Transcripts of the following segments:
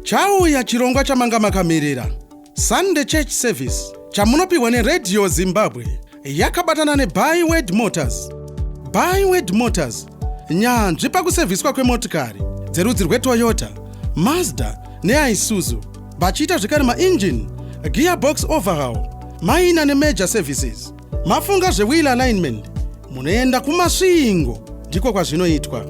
Chauya chirongwa chamanga makamirira, Sunday Church Service, chamunopiwa neRadio Zimbabwe yakabatana neByword Motors. Byword Motors, nyanzvi pakusevhiswa kwemotikari dzerudzi rweToyota, Mazda neIsuzu, vachiita zvekare maengine, gearbox overhaul, minor nemajor services. Mafunga zvewheel alignment, munoenda kuMasvingo, ndiko kwazvinoitwa.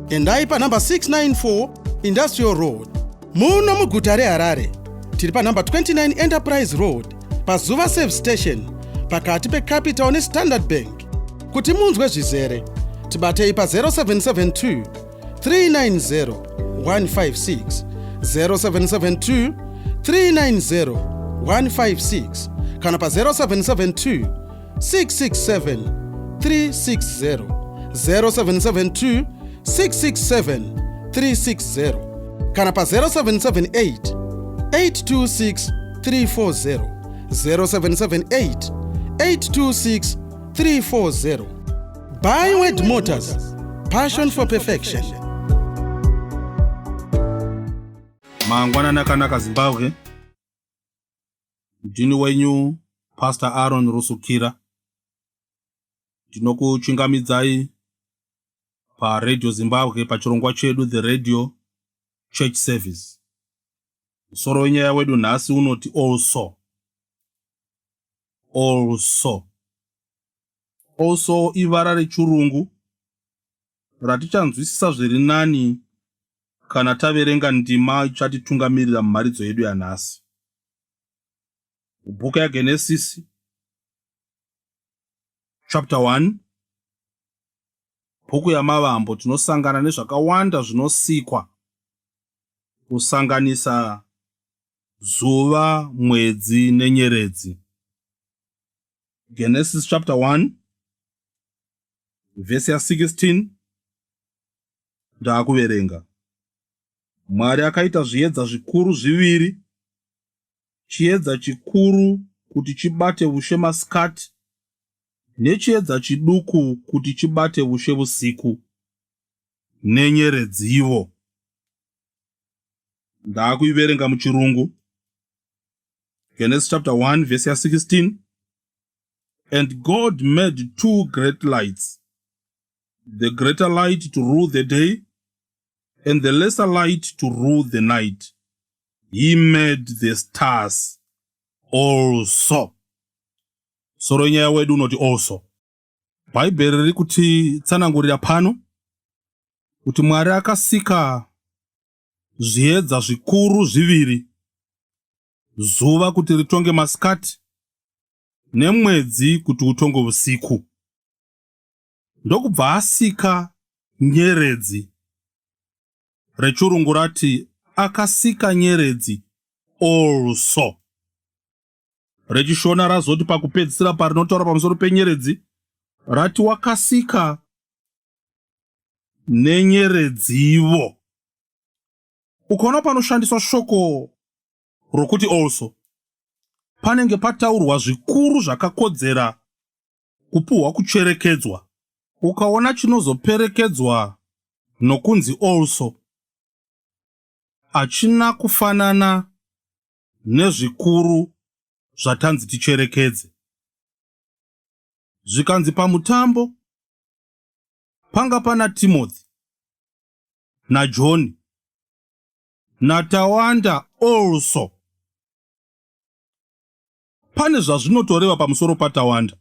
Endai panhamba 694 Industrial Road muno muguta reHarare. Tiri panhamba 29 Enterprise Road paZuva Service Station pakati peCapital neStandard Bank. Kuti munzwe zvizere, tibatei pa 0772 390 156, 0772 390 156 kana pa 0772 667 360, 0772 667 360 kana pa 0778 826 340, 0778 826 340. Byword Motors, passion for perfection. Mangwanani akanaka Zimbabwe. Ndini wenyu Pastor Aaron Rusukira. Ndinokuchingamidzai paRadio Zimbabwe pachirongwa chedu The Radio Church Service. Musoro wenyaya wedu nhasi unoti also. Also. Also ivara rechirungu ratichanzwisisa zviri nani kana taverenga ndima ichatitungamirira mumharidzo yedu yanhasi. Mubhuku yaGenesisi chapter 1, bhuku yaMavambo, tinosangana nezvakawanda zvinosikwa kusanganisa zuva, mwedzi nenyeredzi. Genesis chapter 1 vhesi ya 16 ndaakuverenga. Mwari akaita zviedza zvikuru zviviri, chiedza chikuru kuti chibate ushe masikati nechiedza chiduku kuti chibate ushe usiku, nenyeredzivo. Ndaakuiverenga muchirungu. Genesis chapter 1 verse ya 16. And God made two great lights, the greater light to rule the day and the lesser light to rule the night. He made the stars also. Soro nyaya wedu unoti also. Bhaibheri riri kutitsanangurira pano kuti Mwari akasika zviedza zvikuru zviviri, zuva kuti ritonge masikati nemwedzi kuti utonge usiku. Ndokubva asika nyeredzi. Rechirungu rati akasika nyeredzi also. RechiShona razoti pakupedzisira parinotaura pamusoro penyeredzi rati wakasika nenyeredzivo. Ukaona panoshandiswa shoko rokuti also panenge pataurwa zvikuru zvakakodzera kupuhwa kucherekedzwa. Ukaona chinozoperekedzwa nokunzi also hachina kufanana nezvikuru zvatanzi ticherekedze. Zvikanzi pamutambo panga pana Timothy naJohn naTawanda also. Pane zvazvinotoreva pamusoro paTawanda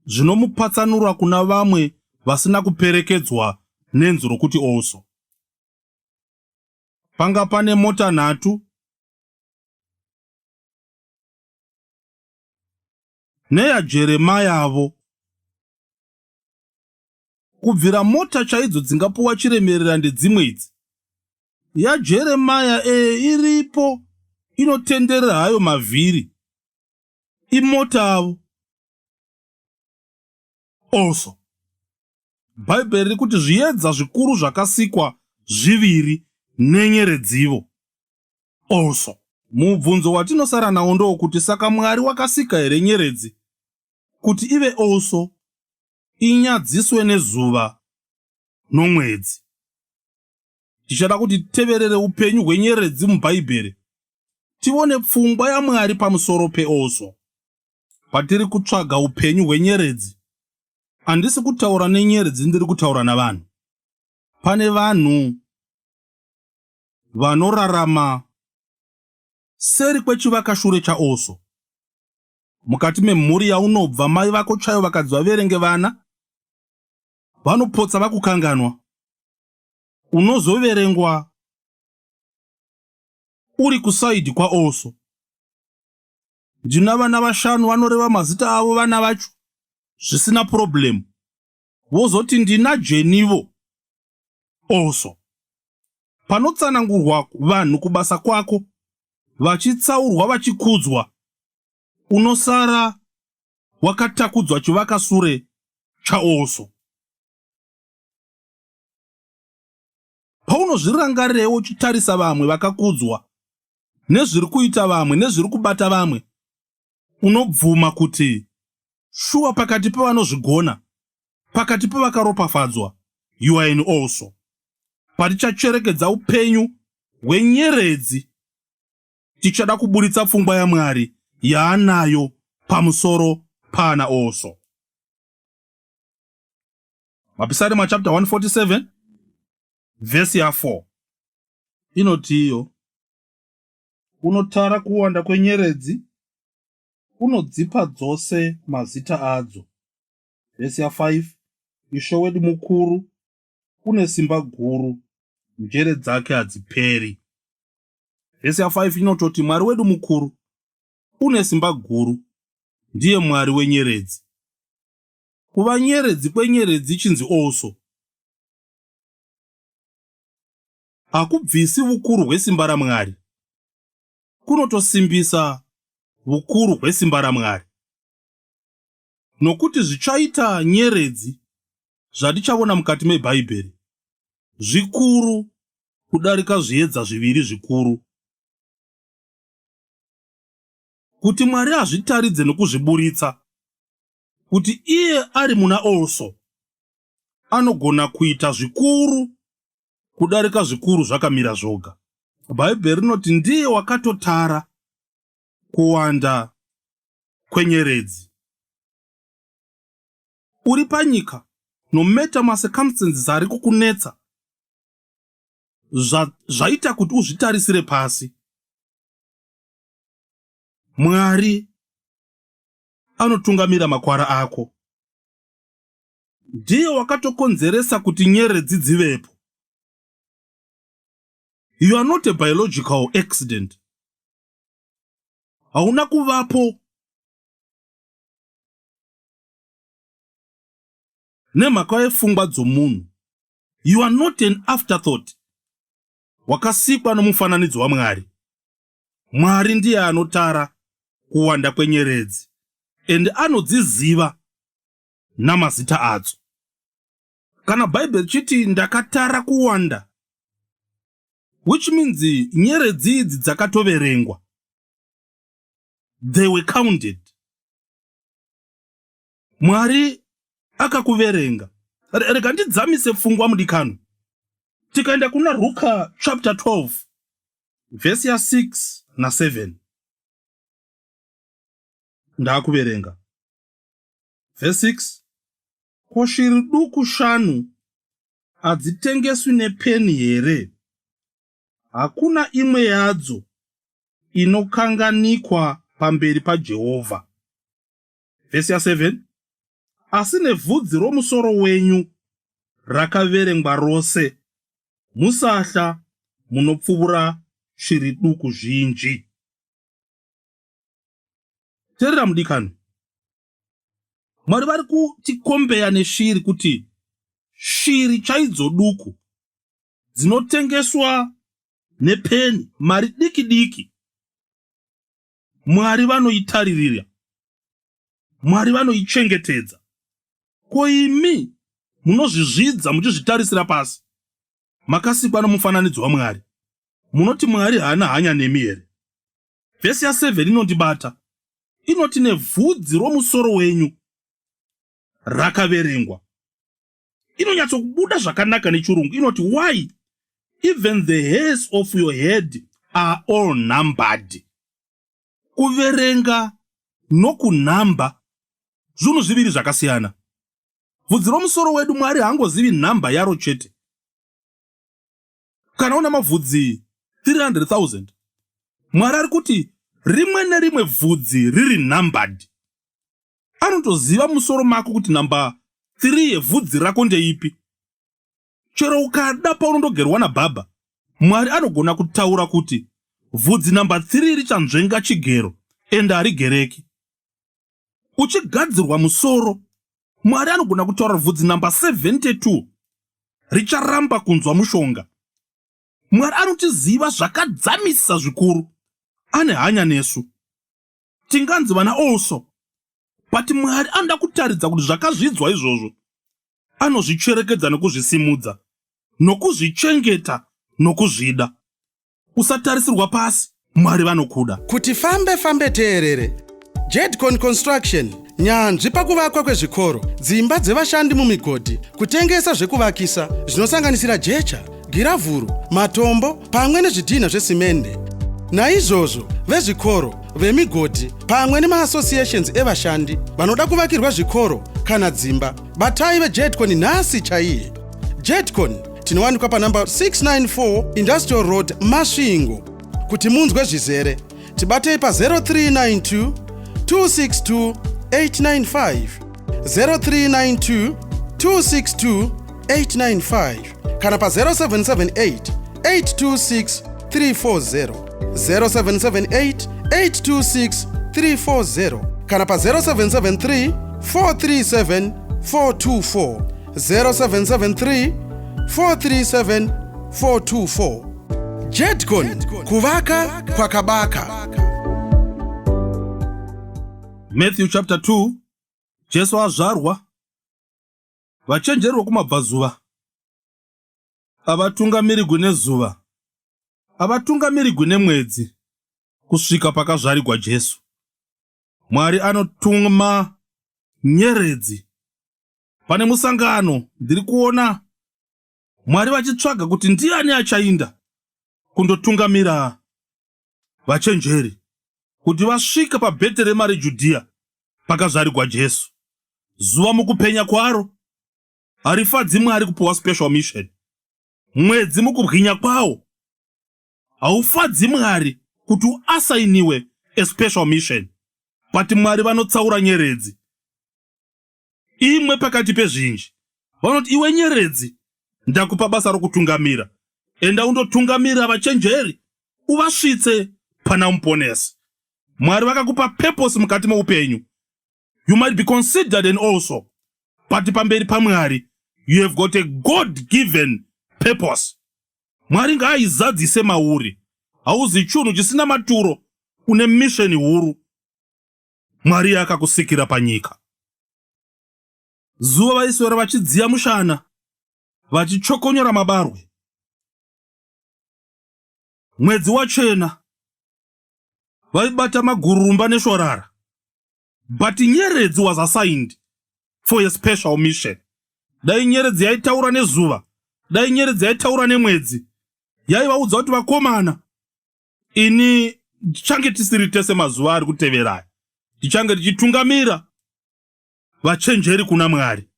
zvinomupatsanura kuna vamwe vasina kuperekedzwa nenzwi rokuti also. Panga pane mota nhatu neyaJeremayavo. Kubvira mota chaidzo dzingapuwa chiremerera ndedzimwe idzi. YaJeremaya ee iripo inotenderera hayo mavhiri. Imota avo. Also. Bhaibheri riri kuti zviedza zvikuru zvakasikwa zviviri nenyeredzivo. Also. Mubvunzo watinosara nawo ndowokuti saka Mwari wakasika here nyeredzi kuti ive also inyadziswe nezuva nomwedzi? Tichada kuti titeverere upenyu hwenyeredzi muBhaibheri tione pfungwa yaMwari pamusoro peoso. Patiri kutsvaga upenyu hwenyeredzi, handisi kutaura nenyeredzi, ndiri kutaura navanhu. Pane vanhu vanorarama seri kwechivakashure chaoso. Mukati memhuri yaunobva, mai vako chaivo vakadzi vaverenge vana, vanopotsa vakukanganwa. Unozoverengwa uri kusaidhi kwaoso. Ndina vana vashanu vanoreva mazita avo vana vacho zvisina problem. Vozoti ndina Jenivo also. Panotsanangurwa vanhu kubasa kwako vachitsaurwa vachikudzwa unosara wakatakudzwa chivakasure chaoso. Paunozvirangarirewo uchitarisa vamwe vakakudzwa nezviri kuita vamwe nezviri kubata vamwe, unobvuma kuti shuwa pakati pevanozvigona, pakati pevakaropafadzwa, you are an also. Patichacherekedza upenyu hwenyeredzi, tichada kuburitsa pfungwa yaMwari yaanayo pamusoro paana also. Mapisarema chapter 147 vhesi ya 4 inoti iyo unotara kuwanda kwenyeredzi unodzipa dzose mazita adzo. Vhesi ya 5 Ishe wedu mukuru une simba guru njere dzake hadziperi. Vhesi ya 5 inototi Mwari wedu mukuru une simba guru ndiye Mwari wenyeredzi. Kuva nyeredzi kwenyeredzi ichinzi also hakubvisi vukuru hwesimba raMwari, kunotosimbisa vukuru hwesimba raMwari. Nokuti zvichaita nyeredzi zvatichavona mukati meBhaibheri zvikuru kudarika zviedza zviviri zvikuru. Kuti Mwari azvitaridze nokuzviburitsa kuti iye ari muna also anogona kuita zvikuru kudarika zvikuru zvakamira zvoga. Bhaibheri rinoti ndiye wakatotara kuwanda kwenyeredzi. Uri panyika no matter macircumstances ari kukunetsa zvaita kuti uzvitarisire pasi. Mwari anotungamira makwara ako. Ndiye wakatokonzeresa kuti nyeredzi dzivepo. You are not a biological accident. Hauna kuvapo nemhaka yefungwa dzomunhu. You are not an afterthought. Wakasikwa nomufananidzo waMwari. Mwari ndiye anotara kuwanda kwenyeredzi and anodziziva namazita adzo. Kana Bhaibheri richiti ndakatara kuwanda which means nyeredzi idzi dzakatoverengwa. They were counted. Mwari akakuverenga. Rega ndidzamise pfungwa mudikano. Tikaenda kuna Ruka chapter 12 vhesi ya 6 na 7. Ndakuverenga. Vhesi 6 Ko shiri duku shanu hadzitengeswi nepeni here? Hakuna imwe yadzo inokanganikwa pamberi paJehovha. Vhesi ya 7 Asi nevhudzi romusoro wenyu rakaverengwa rose. Musahla munopfuvura shiri duku zhinji. Teerera mudikani. Mwari vari kutikombeya neshiri kuti shiri chaidzo duku dzinotengeswa nepeni mari diki diki Mwari vanoitaririra. Mwari vanoichengetedza. Ko imi munozvizvidza muchizvitarisira pasi? Makasikwa nomufananidzo waMwari. Munoti Mwari haana hanya nemi here? Vhesi ya 7 inondibata. Inoti nevhudzi romusoro wenyu rakaverengwa. Inonyatsokubuda zvakanaka nechirungu. Inoti why? Even the hairs of your head are all numbered. Kuverenga nokunhamba zvinhu zviviri zvakasiyana. Bvudzi romusoro wedu Mwari haangozivi nhamba yaro chete. Kana una mavhudzi 300,000, Mwari ari kuti rimwe nerimwe bvudzi riri numbered. Anotoziva musoro mako kuti nhamba 3 yevhudzi rako ndeipi. Chero ukada paunondogerwa nabhabha, Mwari anogona kutaura kuti vhudzi namba 3 richanzvenga chigero ende harigereki. Uchigadzirwa musoro, Mwari anogona kutaura vhudzi namba 72 richaramba kunzwa mushonga. Mwari anotiziva zvakadzamisa zvikuru, ane hanya nesu. Tinganzi vana also, but Mwari anoda kutaridza kuti zvakazvidzwa izvozvo anozvicherekedza nokuzvisimudza, nokuzvichengeta nokuzvida. Usatarisirwa pasi, Mwari vanokuda. Kuti fambe fambe teerere. Jedcon Construction, nyanzvi pakuvakwa kwezvikoro, dzimba dzevashandi mumigodhi, kutengesa zvekuvakisa zvinosanganisira jecha, giravhuru, matombo pamwe nezvidhinha zvesimende. Naizvozvo, vezvikoro, vemigodhi pamwe nemaassociations evashandi vanoda kuvakirwa zvikoro kana dzimba, batai veJedcon nhasi chaiye. Jedcon tinowanikwa panhamba 694 Industrial Road, Masvingo. Kuti munzwe zvizere, tibatei pa 0392 262 895, 0392 262 895 kana pa 0778 826 340, 0778 826 340 kana pa 0773 437 424, 0773 437 424. Jedcon, kuvaka kwakabaka. Matthew chapter 2, Jesu azvarwa, vachenjeri vokumabvazuva havatungamirigwi nezuva, havatungamirigwi nemwedzi kusvika pakazvarigwa Jesu. Mwari anotuma nyeredzi. Pane musangano ndiri kuona Mwari vachitsvaga kuti ndiani achainda kundotungamira vachenjeri kuti vasvike paBheterema reJudhiya pakazvarigwa Jesu. Zuva mukupenya kwaro harifadzi Mwari kupiwa special mission. Mwedzi mukubwinya kwawo haufadzi Mwari kuti uasainiwe a special mission. But Mwari vanotsaura nyeredzi imwe pakati pezhinji. Vanoti, iwe nyeredzi, ndakupa basa rokutungamira. Enda undotungamira vachenjeri uvasvitse pana Muponesi. Mwari vakakupa purpose mukati meupenyu. You might be considered an also, but pamberi paMwari you have got a God given purpose. Mwari ngaaizadzise mauri. Hauzi chunhu chisina maturo, une mission huru Mwari akakusikira panyika. Zuva vaiswera vachidziya mushana, vachichokonyora mabarwe. Mwedzi wachena vaibata magurumba neshwarara. But nyeredzi was assigned for a special mission. Dai nyeredzi yaitaura nezuva, dai nyeredzi yaitaura nemwedzi, yaivaudza kuti vakomana, ini tichange tisiri tese mazuva ari kuteveraya, tichange tichitungamira vachenjeri kuna Mwari.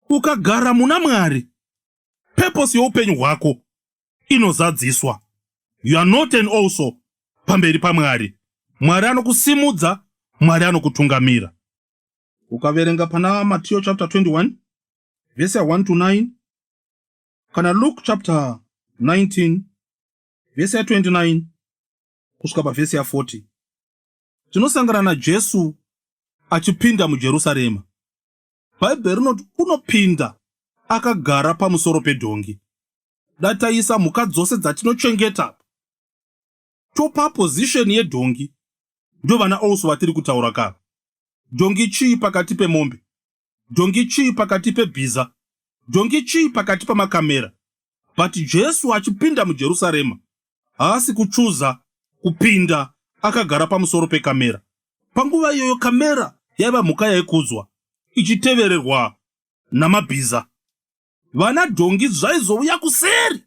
Ukagara muna Mwari, purpose youpenyu hwako inozadziswa. You are not an also pamberi paMwari. Mwari anokusimudza, Mwari anokutungamira. Ukaverenga pana Matthew chapter 21 verse 1 to 9 kana Luke chapter 19 verse ya 29 kusvika pavhesi ya 40, tinosangana naJesu achipinda muJerusarema. Bhaibheri rinoti unopinda akagara pamusoro pedhongi. Dataisa mhuka dzose dzatinochengeta topa position yedhongi, ndovana also vatiri kutaura kava. Dhongi chii pakati pemombe? Dhongi chii pakati pebhiza? Dhongi chii pakati pamakamera? But Jesu achipinda muJerusarema haasi kuchuza kupinda akagara pamusoro pekamera. Panguva iyoyo kamera yaiva mhuka yaikudzwa ichitevererwa namabhiza. Vana dhongi zvaizouya kuseri,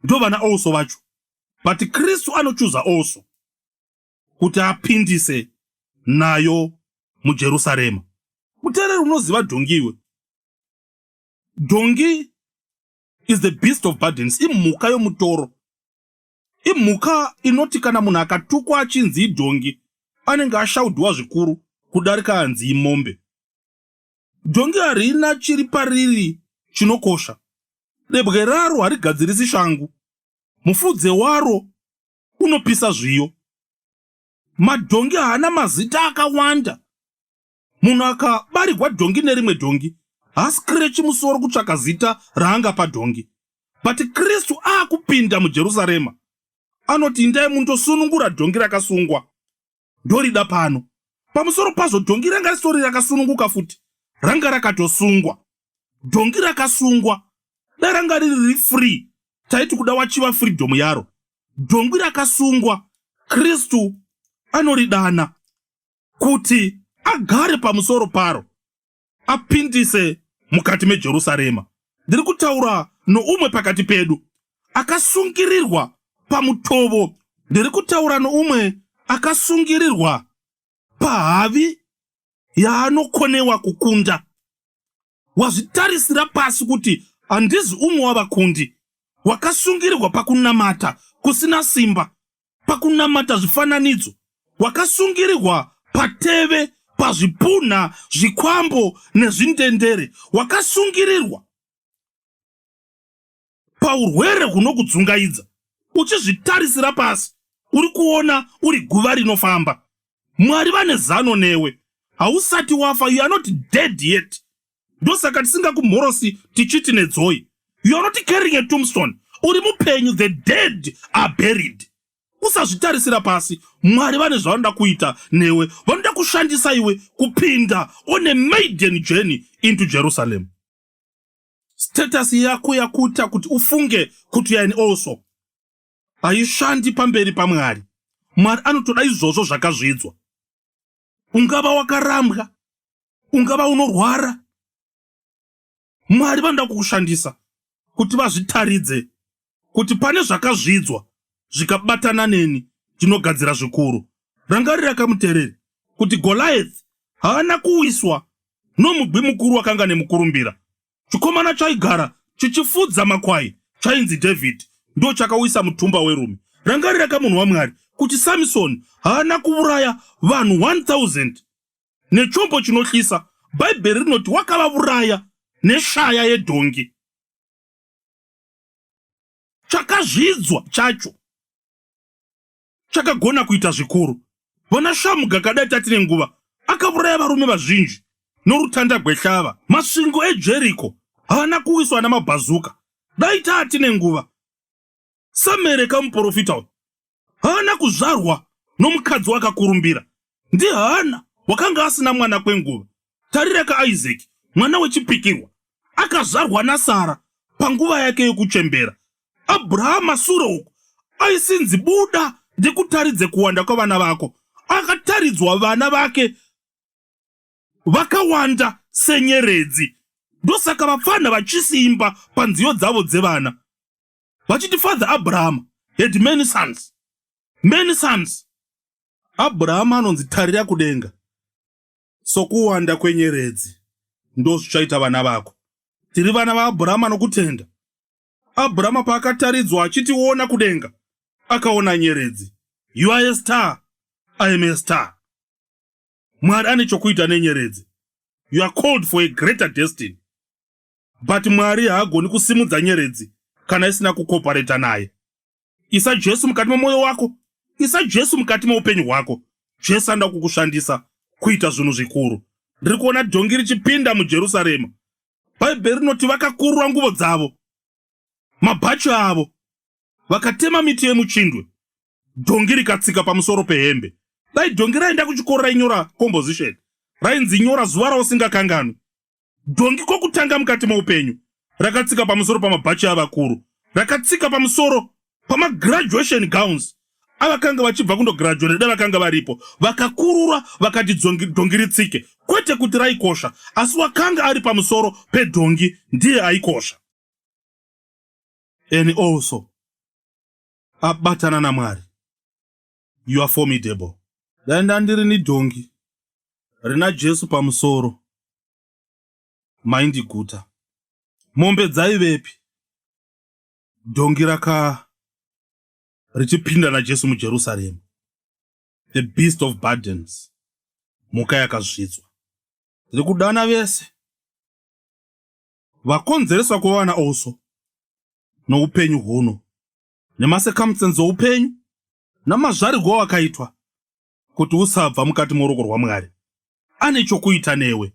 ndo vana also vacho, but Kristu anochuza also kuti apindise nayo muJerusarema. Muteereri, unoziva dhongi iwe? Dhongi is the beast of burdens, imhuka yomutoro, imhuka inoti kana munhu akatukwa achinzi idhongi, anenge ashaudhiwa zvikuru kudarika anzi imombe. Dhongi harina chiri pariri chinokosha. Debwe raro harigadzirisi shangu, mufudze waro unopisa zviyo. Madhongi haana mazita akawanda. Munhu akabarirwa dhongi nerimwe dhongi haasikirechi musoro kutsvaka zita raangapa dhongi. But Kristu aakupinda muJerusarema anoti, "Indai mundosunungura dhongi rakasungwa, ndorida pano." Pamusoro pazvo, dhongi ranga risitori rakasununguka futi, ranga rakatosungwa. Dhongi rakasungwa, dai ranga riri free, taiti kuda wachiva freedom yaro. Dhongi rakasungwa, Kristu anoridana kuti agare pamusoro paro, apindise mukati meJerusarema. Ndiri kutaura noumwe pakati pedu akasungirirwa pamutovo. Ndiri kutaura noumwe akasungirirwa pahavi yaanokonewa kukunda. Wazvitarisira pasi kuti handizi umwe wavakundi. Wakasungirirwa pakunamata kusina simba, pakunamata zvifananidzo. Wakasungirirwa pateve, pazvipunha, zvikwambo nezvindendere. Wakasungirirwa paurwere hunokudzungaidza, uchizvitarisira pasi, uri kuona uri guva rinofamba. Mwari vane zano newe. Hausati wafa, you are not dead yet. Ndosaka tisingakumhorosi tichiti nedzoi. You are not carrying a tombstone, uri mupenyu. The dead are buried. Usazvitarisira pasi. Mwari vane zvavanoda kuita newe. Vanoda kushandisa iwe kupinda on a maiden journey into Jerusalem. Status yako yakuita kuti ufunge kuti you are also haishandi pamberi paMwari. Mwari anotoda izvozvo zvakazvidzwa. Ungava wakarambwa, ungava unorwara, Mwari vanoda kukushandisa kuti vazvitaridze kuti pane zvakazvidzwa zvikabatana neni, ndinogadzira zvikuru. Rangarira kamuteereri kuti Goliath haana kuwiswa nomugwi mukuru wakanga nemukurumbira. Chikomana chaigara chichifudza makwai chainzi David ndo chakawisa mutumba werume. Rangarira kamunhu waMwari kuti Samson haana kuuraya vanhu 1000 nechombo chinotyisa. Bhaibheri rinoti wakavauraya neshaya yedhongi. Chakazvidzwa chacho chakagona kuita zvikuru. Vana Shamuga kadai tatine nguva, akauraya varume vazhinji norutanda gwehlava. Masvingo eJeriko haana kuwiswa namabhazuka. Dai taatine nguva, Samueri kamuprofita uyu haana kuzvarwa nomukadzi wakakurumbira. NdiHana wakanga asina mwana kwenguva. Tarira kaIsaki, mwana wechipikirwa, akazvarwa naSara panguva yake yokuchembera. Abrahama sure uku aisinzi, "Buda ndikutaridze kuwanda kwavana vako." Akataridzwa vana vake vakawanda senyeredzi. Ndosaka vapfana vachisimba panziyo dzavo dzevana vachiti, "Father Abraham had many sons, many sons." Abrahama anonzi, "Tarira kudenga, sokuwanda kwenyeredzi ndo zvichaita vana vako." Tiri vana vaAbrahama nokutenda. Abrahama paakataridzwa achiti, "Ona kudenga," akaona nyeredzi. You are a star, I am a star. Mwari ane chokuita nenyeredzi. You are called for a greater destiny, but Mwari haagoni kusimudza nyeredzi kana isina kucooperate naye. Isa Jesu mukati memwoyo wako, isa Jesu mukati meupenyu hwako. Jesu anoda kukushandisa kuita zvinhu zvikuru. Ndiri kuona dhongi richipinda muJerusarema. Bhaibheri rinoti vakakurura nguvo dzavo, mabhachi avo, vakatema miti yemuchindwe, dhongi rikatsika pamusoro pehembe. Dai dhongi raenda kuchikoro rainyora composition, rainzi, "Nyora zuva rausingakanganwi." Dhongi kokutanga mukati meupenyu rakatsika pamusoro pamabhachi avakuru, rakatsika pamusoro pamagraduation gowns avakanga vachibva kundograduate. Dai vakanga varipo, vakakurura vakati dhongi ritsike. Kwete kuti raikosha, asi wakanga ari pamusoro pedhongi ndiye aikosha. And also abatana naMwari, you are formidable. Dai ndandiri nidhongi rina Jesu pamusoro, maindiguta. Mombe dzaivepi? Dhongi raka richipinda naJesu muJerusarema. The beast of burdens, mhuka yakazvidzwa. Ndiri kudana vese vakonzereswa kuva also noupenyu huno, nemacircumstances oupenyu, namazvarirwo wakaitwa kuti usabva mukati moruoko rwaMwari. Ane chokuita newe.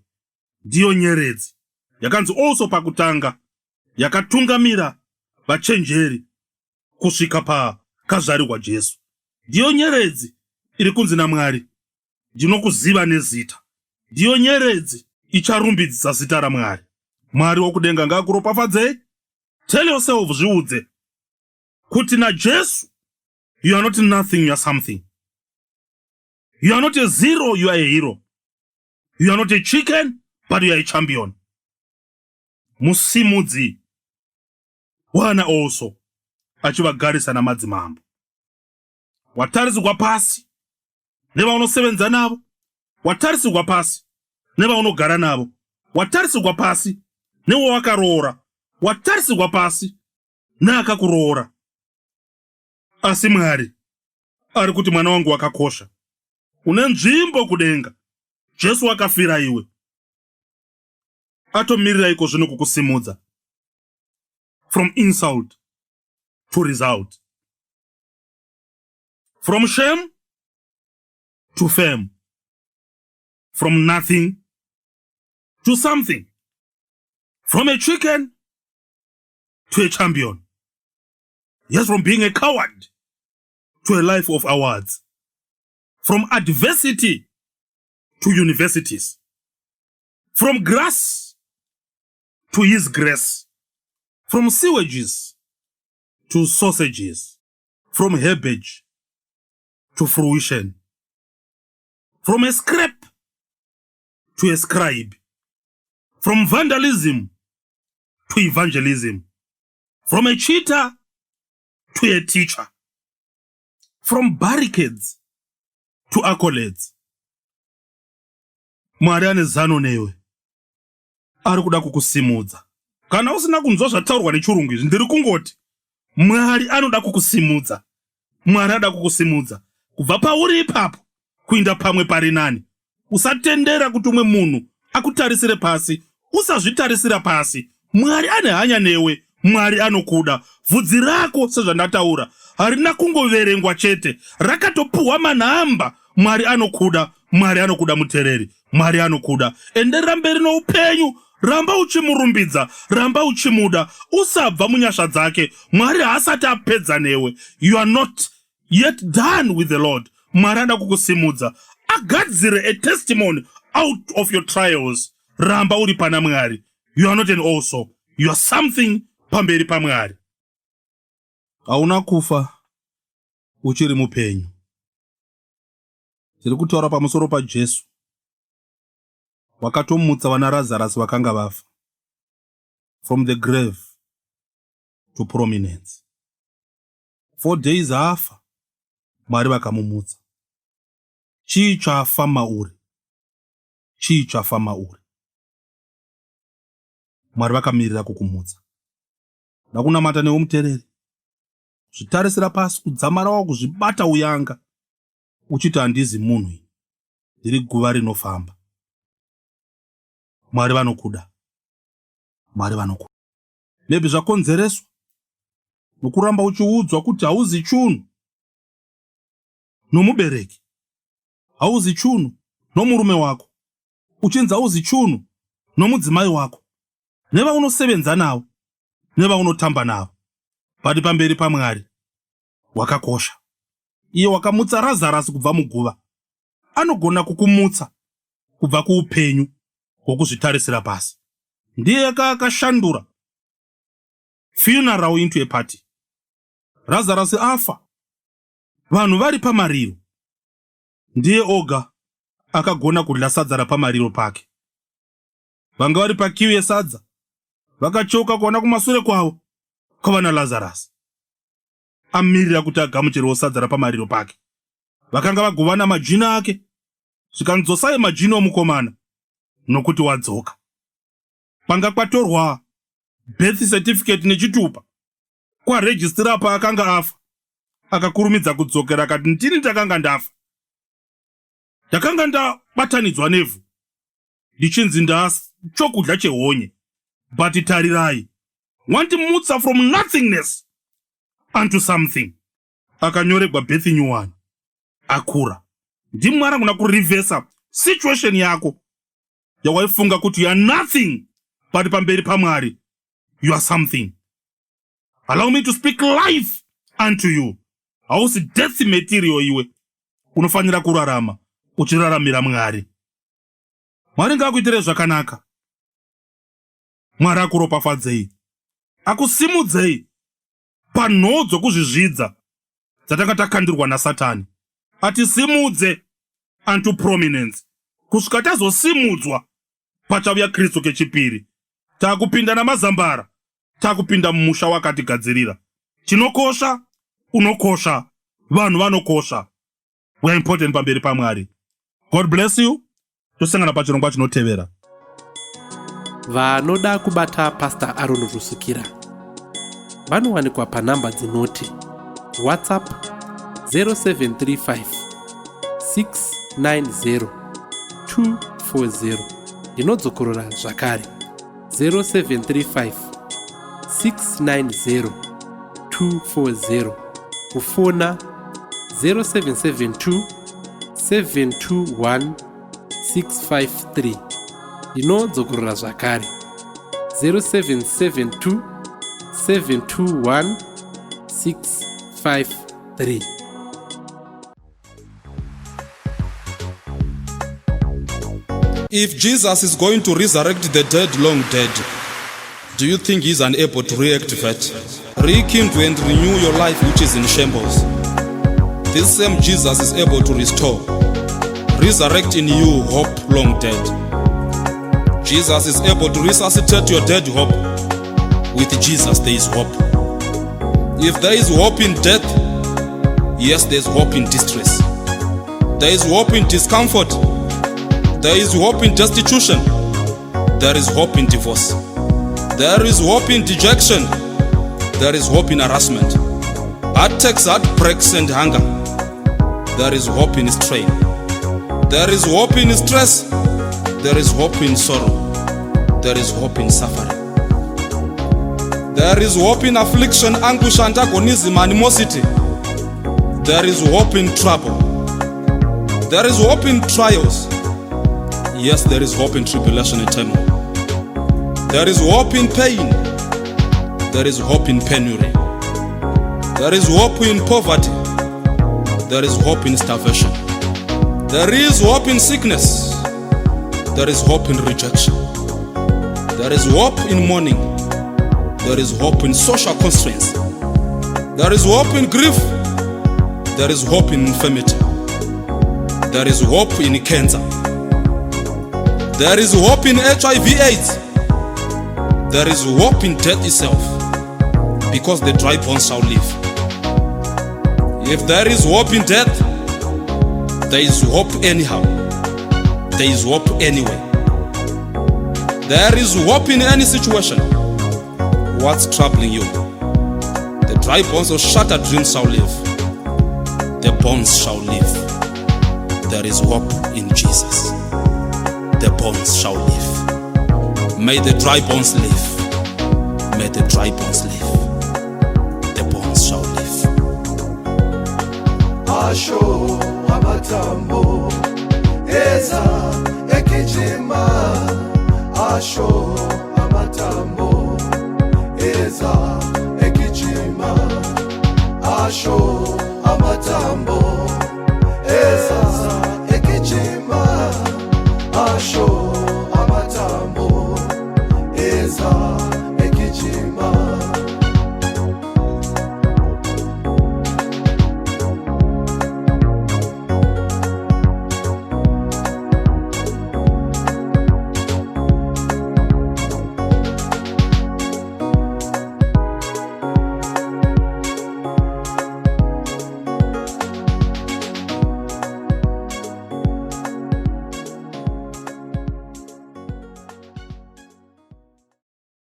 Ndiyo nyeredzi yakanzi also pakutanga yakatungamira vachenjeri kusvika pakazvarirwa Jesu. Ndiyo nyeredzi iri kunzi naMwari, "Ndinokuziva nezita." Ndiyo nyeredzi icharumbidzisa zita raMwari. Mwari wokudenga ngaakuropafadzei. Tell yourself, zviudze kuti naJesu you are not nothing, you are something. You are not a zero, you are a hero. You are not a chicken, but you are a champion. Musimudzi wana also achivagarisa namadzimambo. Watarisirwa pasi nevaunosevenza navo, watarisirwa pasi nevaunogara navo, watarisirwa pasi newawakaroora, watarisirwa pasi neakakuroora, asi Mwari ari kuti, "Mwana wangu wakakosha, une nzvimbo kudenga. Jesu akafira iwe, atomirira iko zvino kukusimudza." From insult to result, from shame to fame, from nothing to something, from a chicken to a champion. Yes, from being a coward to a life of awards, from adversity to universities, from grass to his grace, from sewages to sausages, from herbage to fruition, from a scrap to a scribe, from vandalism to evangelism, from a cheater to a teacher, from barricades to accolades. Mwari ane zano newe, ari kuda kukusimudza. Kana usina kunzwa zvataurwa nechirungu izvi, ndiri kungoti Mwari anoda kukusimudza. Mwari anoda kukusimudza kubva pauri ipapo kuinda pamwe pari nani. Usatendera kuti umwe munhu akutarisire pasi, usazvitarisira pasi. Mwari ane hanya newe, Mwari anokuda. Bvudzi rako, sezvandataura, harina kungoverengwa chete, rakatopuhwa manhamba. Mwari anokuda, Mwari anokuda muteereri, Mwari anokuda. Enderera mberi noupenyu, ramba uchimurumbidza, ramba uchimuda, usabva munyasha dzake. Mwari haasati apedza newe. You are not yet done with the Lord. Mwari anoda kukusimudza, agadzire a testimony out of your trials. Ramba uri pana Mwari. You are not an also, you are something pamberi paMwari. Hauna kufa, uchiri mupenyu. Tiri kutaura pamusoro paJesu wakatomutsa vana Razarasi vakanga vafa. From the grave to prominence. 4 days afa, Mwari vakamumutsa. Chii chafa mauri? Chii chafa mauri? Mwari vakamirira kukumutsa. Ndakunamata newe muteereri. Zvitarisira pasi, kudzamara wakuzvibata uyanga uchiti, "Handizi munhu, ndiri guva rinofamba." Mwari vanokuda, Mwari vanokuda. Maybe zvakonzereswa nokuramba uchiudzwa kuti hauzi chunhu nomubereki, hauzi chunhu nomurume wako, uchinzi hauzi chunhu nomudzimai wako, nevaunosevenza navo, nevaunotamba navo. But pamberi paMwari wakakosha. Iye wakamutsa Razarasi kubva muguva anogona kukumutsa kubva kuupenyu hwokuzvitarisira pasi. Ndiye akashandura funeral into a party. Razarasi afa, vanhu vari pamariro, ndiye oga akagona kudya sadza rapamariro pake. Vanga vari paqueue yesadza vakacheuka kuona kumasure kwavo. Kwava naLazarus amirira kuti agamuchirewo sadza rapamariro pake. Vakanga vagovana majina ake, zvikanzi dzosai majina omukomana nokuti wadzoka. Kwanga kwatorwa birth certificate nechitupa kwarejistira paakanga afa. Akakurumidza kudzokera akati ndini ndakanga ndafa, ndakanga ndabatanidzwa nevhu ndichinzi ndachokudya chehonye, but tarirai wandimutsa from nothingness unto something. Akanyoregwa birth nyuwani akura. NdiMwari angona kurivhesa situation yako yawaifunga kuti you are nothing, but pamberi paMwari you are something. Allow me to speak life unto you. Hausi death material iwe, unofanira kurarama uchiraramira Mwari. Mwari ngaakuitire zvakanaka. Mwari akuropafadzei, akusimudzei panhoo dzokuzvizvidza dzatanga takandirwa naSatani, atisimudze unto prominence kusvika tazosimudzwa pachavuya Kristu kechipiri. Takupinda namazambara, takupinda mumusha wakatigadzirira. Tinokosha, unokosha, vanhu vanokosha. We are important pamberi paMwari. God bless you. Tosangana pachirongwa chinotevera. Vanoda kubata Pastor Aaron Rusukira vanowanikwa panhamba dzinoti WhatsApp 0735 690 240. Ndinodzokorora zvakare 0735 690 240, kufona 0772 721 653. Ndinodzokorora zvakare 0772 721 653. If Jesus is going to resurrect the dead long dead, do you think he's unable to reactivate, rekindle and renew your life which is in shambles? This same Jesus is able to restore, resurrect in you hope long dead. Jesus is able to resuscitate your dead hope. With Jesus there is hope. If there is hope in death, yes, there is hope in distress. There is hope in discomfort. There is hope in destitution. There is hope in divorce. There is hope in dejection. There is hope in harassment. Heartaches, heartbreaks, and hunger. There is hope in strain. There is hope in stress. There is hope in sorrow. There is hope in suffering. There is hope in affliction, anguish, antagonism, animosity. There is hope in trouble. There is hope in trials. Yes, there is hope in tribulation and turmoil. There is hope in pain. There is hope in penury. There is hope in poverty. There is hope in starvation. There is hope in sickness. There is hope in rejection. There is hope in mourning. There is hope in social constraints. There is hope in grief. There is hope in infirmity. There is hope in cancer. There is hope in HIV AIDS. There is hope in death itself, because the dry bones shall live. If there is hope in death, there is hope anyhow. There is hope anyway. There is hope in any situation. What's troubling you? The dry bones of shattered dreams shall live. The bones shall live. There is hope in Jesus. The bones shall live. May the dry bones live. May the dry bones live. The bones shall live. Asho amathambo eza egijima, asho amathambo eza egijima, asho amathambo.